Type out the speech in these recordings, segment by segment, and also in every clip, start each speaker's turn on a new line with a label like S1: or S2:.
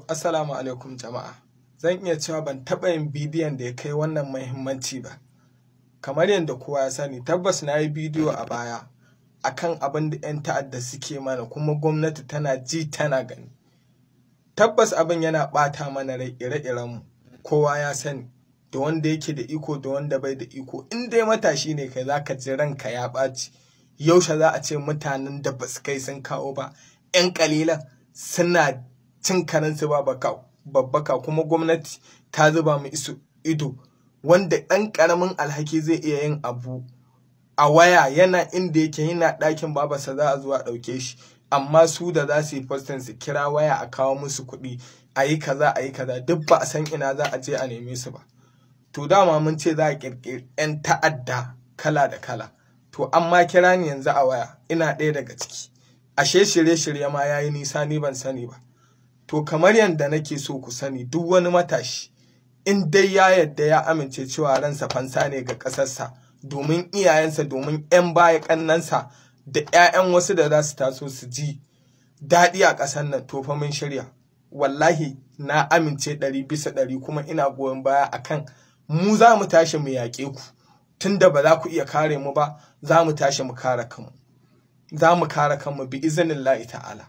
S1: Assalamu alaikum jama'a. Zan iya cewa ban taɓa yin bidiyon da ya kai wannan muhimmanci ba. Kamar yadda kowa ya sani, tabbas na yi bidiyo a baya akan abin da 'yan ta'adda suke mana kuma gwamnati tana ji tana gani. Tabbas abin yana ɓata mana rai ire-irenmu, kowa ya sani, da wanda yake da iko da wanda bai da iko. In dai matashi ne kai za ka ji ranka ya ɓaci. Yaushe za a ce mutanen da ba su kai sun kawo ba, 'yan ƙalilan suna cin karensu ba babbaka, kuma gwamnati ta zuba mu ido, wanda ɗan ƙaramin alhaki zai iya yin abu a waya yana inda yake yana ɗakin babarsa za a zo a ɗauke shi, amma su da za su yi postin su kira waya a kawo musu kuɗi a yi kaza a yi kaza, duk ba a san ina za a je a neme su ba. To dama mun ce za a ƙirƙiri 'yan ta'adda kala da kala. To amma kira ni yanzu a waya, ina ɗaya daga ciki. Ashe shirye-shirye ma yayi nisa, ni ban sani ba. To kamar yadda nake so ku sani, duk wani matashi in dai ya yadda ya amince cewa ransa fansa ne ga ƙasarsa, domin iyayensa, domin 'yan baya ƙannansa da 'ya'yan wasu da za su taso su ji daɗi a ƙasar nan, to fa mun shirya. Wallahi na amince 100% kuma ina goyon baya akan mu za mu tashi mu yaƙe ku, tunda ba za ku iya kare mu ba, za mu tashi mu kare kanmu. Za mu kare kanmu bi iznillahi ta'ala.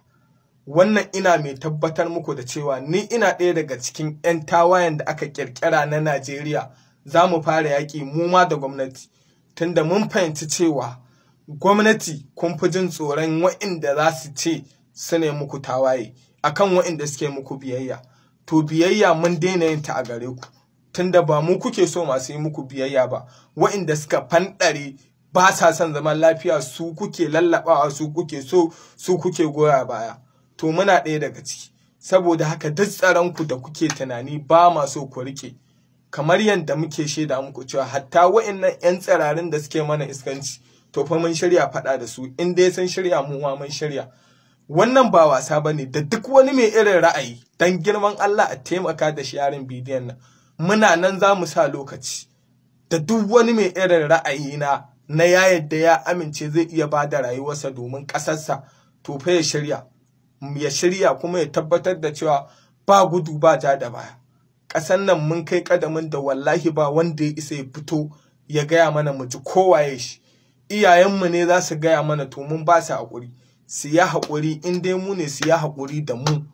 S1: Wannan ina mai tabbatar muku da cewa ni ina ɗaya daga cikin 'yan tawayen da aka ƙirƙira na Najeriya. Za mu fara yaƙi mu ma da gwamnati, tunda mun fahimci cewa gwamnati kun fi jin tsoron wa'inda za su ce su ne muku tawaye akan wa'inda suke muku biyayya. To biyayya mun daina yin ta a gare ku, tunda ba mu kuke so masu yi muku biyayya ba. Wa'inda suka fanɗare ba sa son zaman lafiya su kuke lallaɓawa, su kuke so, su kuke goya baya. To muna ɗaya daga ciki. Saboda haka duk tsaronku da kuke tunani ba ma so ku rike. Kamar yadda muke shaida muku cewa hatta wa'innan 'yan tsirarin da suke mana iskanci, to fa mun shirya faɗa da su. In dai sun shirya, mu ma mun shirya. Wannan ba wasa bane da duk wani mai irin ra'ayi, dan girman Allah a taimaka da sharing bidiyon nan. Muna nan za mu sa lokaci. Da duk wani mai irin ra'ayi na ya yadda ya amince zai iya ba da rayuwarsa domin ƙasarsa, to fa ya shirya. Ya shirya kuma ya tabbatar da cewa ba gudu ba ja da baya. Ƙasar nan mun kai ƙadamin da wallahi ba wanda ya isa ya fito ya gaya mana mu ji kowaye shi. Iyayenmu ne za su gaya mana, to mun ba su haƙuri. Su yi haƙuri, in dai mu ne su yi haƙuri da mu.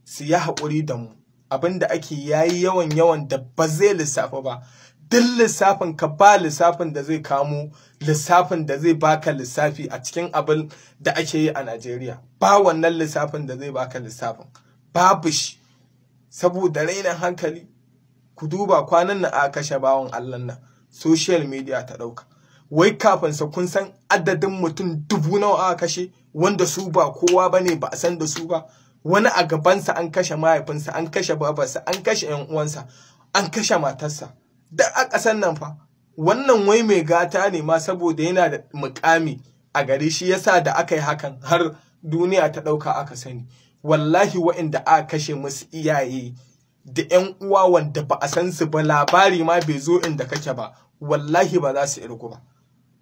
S1: Su yi haƙuri da mu. Abin da ake yayi yawan yawan da ba zai lissafa ba. Duk lissafin ka ba lissafin da zai kamo lissafin da zai baka lissafi a cikin abin da ake yi a Najeriya. Ba wannan lissafin da zai baka lissafin. Babu shi. Saboda rainin hankali, ku duba kwanan nan aka kashe bawan Allah nan, social media ta ɗauka. Wai kafin sa kun san adadin mutum 1000 nawa aka kashe, wanda su ba kowa bane, ba a san da su ba. Wani a gabansa an kashe mahaifinsa, an kashe babarsa, an kashe 'yan uwansa, an kashe matarsa. Da a ƙasar nan fa, wannan wai mai gata ne ma saboda yana da mukami a gare shi, yasa da aka yi hakan har duniya ta ɗauka aka sani. Wallahi wa'inda aka kashe musu iyaye da 'yan uwa wanda ba a san su ba, labari ma bai zo inda kake ba, wallahi ba za su irgu ba.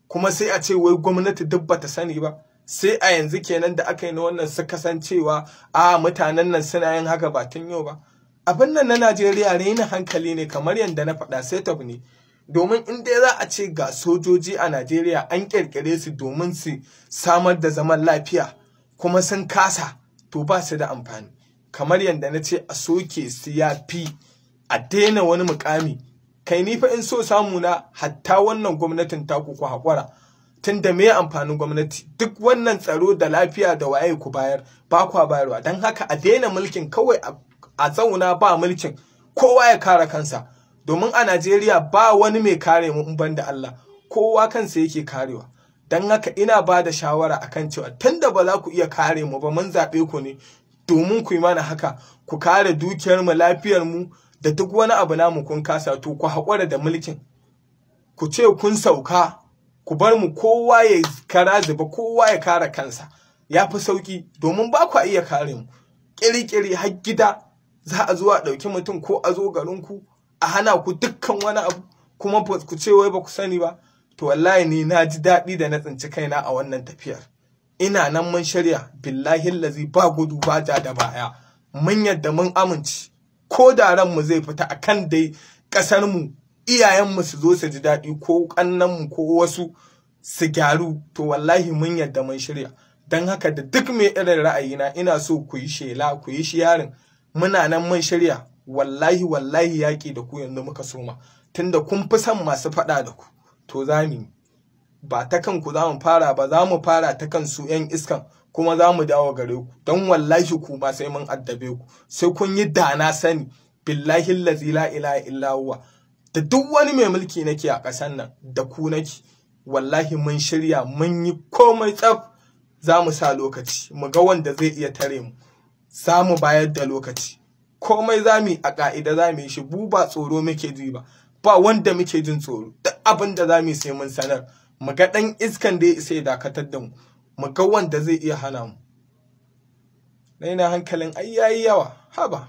S1: Kuma sai a ce wai gwamnati duk ba ta sani ba. Sai a yanzu kenan da aka yi na wannan suka san cewa a mutanen nan suna yin haka ba tun yau ba. Abin nan na Najeriya rainin hankali ne, kamar yadda na faɗa, setup ne. Domin in dai za a ce ga sojoji a Najeriya an ƙirƙire su domin su samar da zaman lafiya kuma sun kasa, to ba su da amfani. Kamar yadda na ce a soke su ya fi a daina wani mukami. Kai ni fa in so samu na hatta wannan gwamnatin taku ku haƙura. Tunda me amfanin gwamnati? Duk wannan tsaro da lafiya da waye ku bayar, ba kwa bayarwa. Don haka a daina mulkin kawai, a zauna ba mulkin, kowa ya kare kansa. Domin a Najeriya ba wani mai kare mu in ban da Allah, kowa kansa yake karewa. Don haka ina ba da shawara akan cewa tunda ba za ku iya kare mu ba, mun zaɓe ku ne domin ku yi mana haka, ku kare dukiyar mu, lafiyar mu da duk wani abu namu, kun kasa, to ku haƙura da mulkin. Ku ce kun sauka, ku bar mu kowa ya kara zuba, kowa ya kare kansa. Ya fi sauƙi, domin ba ku iya kare mu. Ƙiri-ƙiri har gida za a zo a ɗauki mutum ko a zo garinku a hana ku dukkan wani abu, kuma ku ce wai ba ku sani ba. To wallahi ni na ji daɗi da na tsinci kaina a wannan tafiyar. Ina nan mun shirya, billahi lazi ba gudu ba ja da baya. Mun yadda, mun amince, ko da ranmu zai fita akan dai ƙasar mu, iyayenmu su zo su ji daɗi, ko ƙannanmu ko wasu su gyaru, to wallahi mun yadda, mun shirya. Don haka da duk mai irin ra'ayina, ina so ku yi shela, ku yi sharing. Muna nan mun shirya. Wallahi wallahi, yaƙi da ku yanzu muka soma, tunda kun fi son masu faɗa da ku. To za mu ba ta kanku za mu fara ba, za mu fara ta kan su 'yan iskan, kuma za mu dawo gare ku, don wallahi ku ma sai mun addabe ku, sai kun yi dana sani. Billahi allazi la ilaha illa huwa, da duk wani mai mulki nake a ƙasar nan, da ku nake. Wallahi mun shirya, mun yi komai tsaf. Za mu sa lokaci, mu ga wanda zai iya tare mu. Za mu bayar da lokaci. Komai za mu yi a ƙa'ida, za mu yi shi. Bu ba tsoro muke ji ba, ba wanda muke jin tsoro. Duk abin da za mu yi sai mun sanar. Mu ga ɗan iskan da ya isa ya dakatar da mu, mu ga wanda zai iya hana mu. Raina hankalin ai yayi yawa, haba.